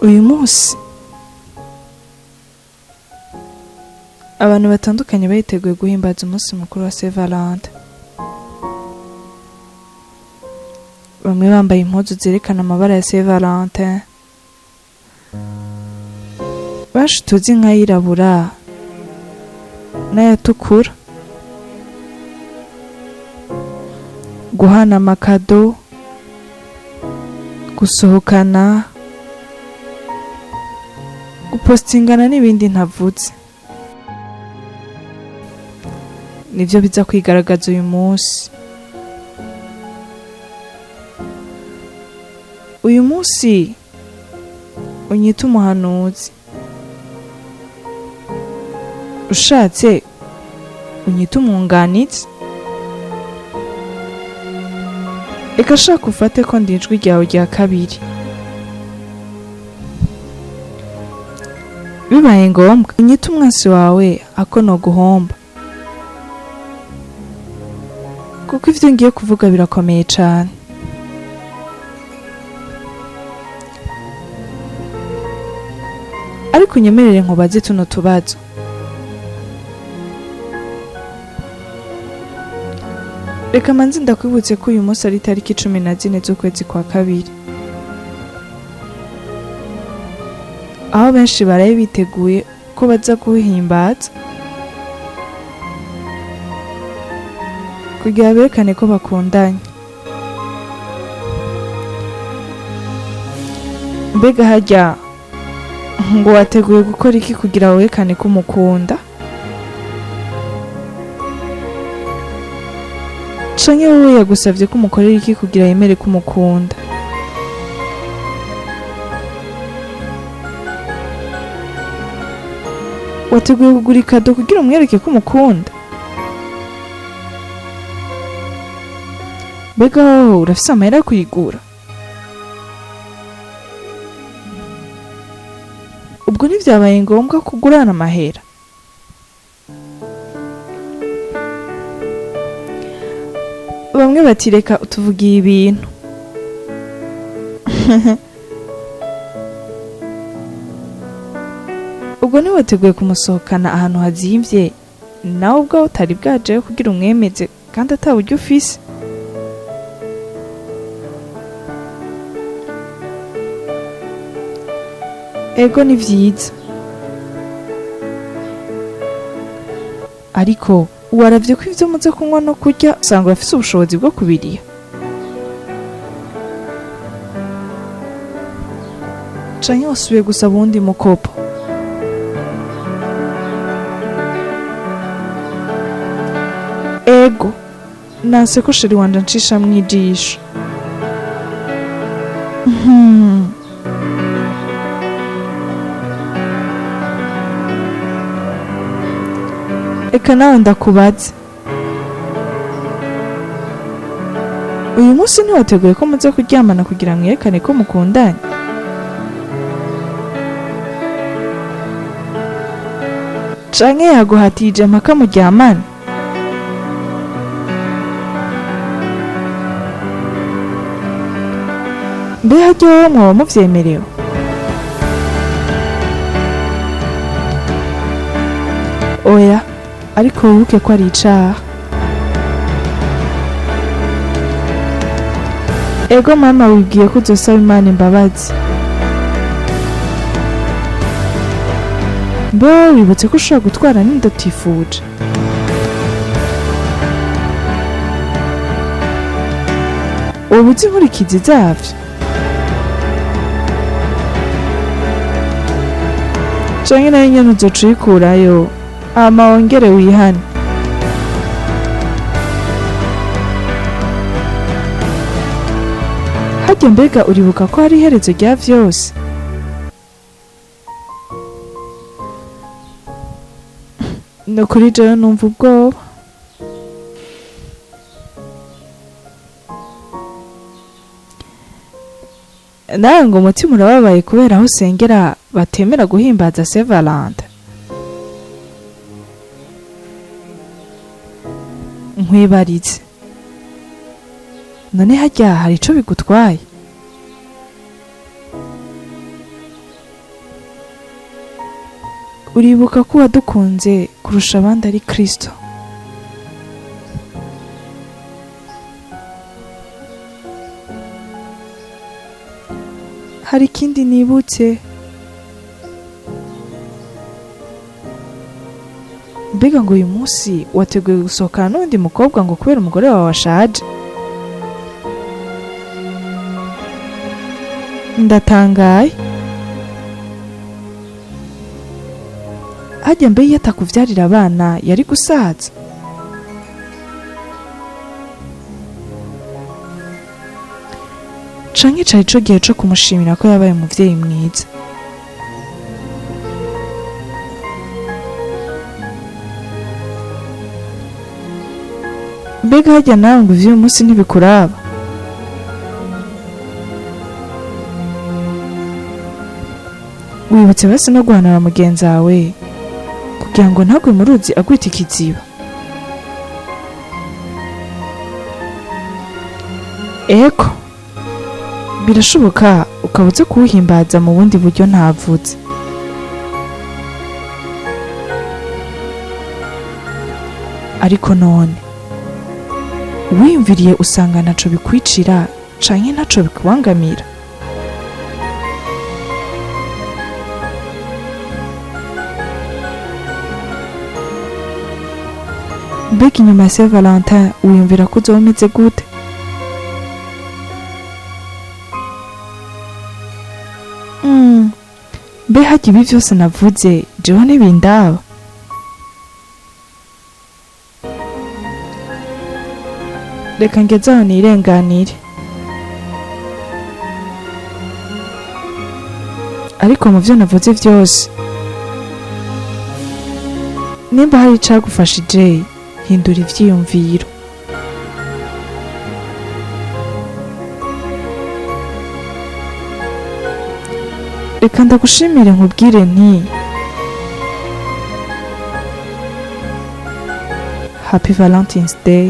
Uyu munsi abantu batandukanye bariteguye guhimbaza umunsi mukuru wa Saint Valentin. Bamwe bambaye impuzu zerekana amabara ya Saint Valentin, benshi tuzi nk'ayirabura n'ayatukura. Guhana amakado, gusohokana, gupostingana n'ibindi ntavuze, nivyo biza kwigaragaza uyu munsi. Uyu munsi unyite umuhanuzi, ushatse unyite umwunganizi, reka shaka ufate ko ndi ijwi ryawe rya kabiri. Bibaye ngombwa unyite umwansi wawe ako noguhomba, kuko ivyo ngiye kuvuga birakomeye cane. Ariko unyemerere nkubaze tuno tubazo. Reka manze ndakwibutse ko uyu munsi ari itariki 14 z'ukwezi kwa kabiri, aho benshi baraye biteguye ko baza guhimbaza kugira berekane ko bakundanye. Mbega harya ngo wateguye gukora iki kugira werekane ko umukunda? Canke wowe yagusavye ko umukorera iki kugira yemere ko umukunda? Wateguye kugura ikado kugira umwereke ko umukunda? Mbega wowe urafise amahera yo kuyigura? Ubwo ntivyabaye ngombwa kugurana amahera? Bamwe bati reka utuvugiye ibintu. Ubwo ntiwateguye kumusohokana ahantu hazimvye, nawe ubwawe utari bwajeyo kugira umwemeze kandi ata buryo ufise? Ego ni vyiza, ariko waravye ko ivyo muze kunywa no kurya usanga urafise ubushobozi bwo kubiriha? Canke wasubiye gusaba uwundi mukopo? Ego nanse ko sheri wanje ancishamwo ijisho. Eka nawe ndakubaze, uyu munsi ntiwateguye ko muza kuryamana kugira mwerekane ko mukundanye? Canke yaguhatije mpaka muryamane? Mbe harya wowe mwoba muvyemerewe? Oya, ariko wibuke ko ari icaha. Ego mama, wibwiye ko uzosaba Imana imbabazi. Mbe wowe wibutse ko ushobora gutwara n'inda utifuje? Woba uzi inkurikizi zavyo? Canke nayo nyene uzoca uyikurayo hama wongere wihane? Harya mbega uribuka ko hari iherezo rya vyose? Nukuri jewe numva ubwoba. Nawe ngo umutima urababaye kubera aho usengera batemera guhimbaza Saint Valentin? Nkwibarize, none harya hari ico bigutwaye? Uribuka ko uwadukunze kurusha abandi ari Kristo. Hari ikindi nibutse. Mbega ngo uyu munsi wateguye gusohokana n'undi mukobwa ngo kubera umugore wawe ashaje? Ndatangaye. Harya mbe iyo atakuvyarira abana yari gusaza? Canke cari co gihe co kumushimira ko yabaye umuvyeyi mwiza? Mbega harya nawe ngo ivy'uyu munsi ntibikuraba? Wibutse basi no guhanura mugenzi wawe kugira ngo ntagwe mu ruzi agwita ikiziba? Ego, birashoboka ukaba uzi kuwuhimbaza mu bundi buryo ntavuze. Ariko none wiyumviriye usanga ntaco bikwicira canke ntaco bikubangamira? Mbega inyuma ya Saint Valentin wiyumvira ko uzoba umeze gute? Mbe harya ibi vyose navuze jewe ntibindaba? Reka ngeze aho nirenganire. Ariko mu vyo navuze vyose, nimba hari icagufashije, hindura ivyiyumviro. Reka ndagushimire nkubwire nti Happy Valentine's Day.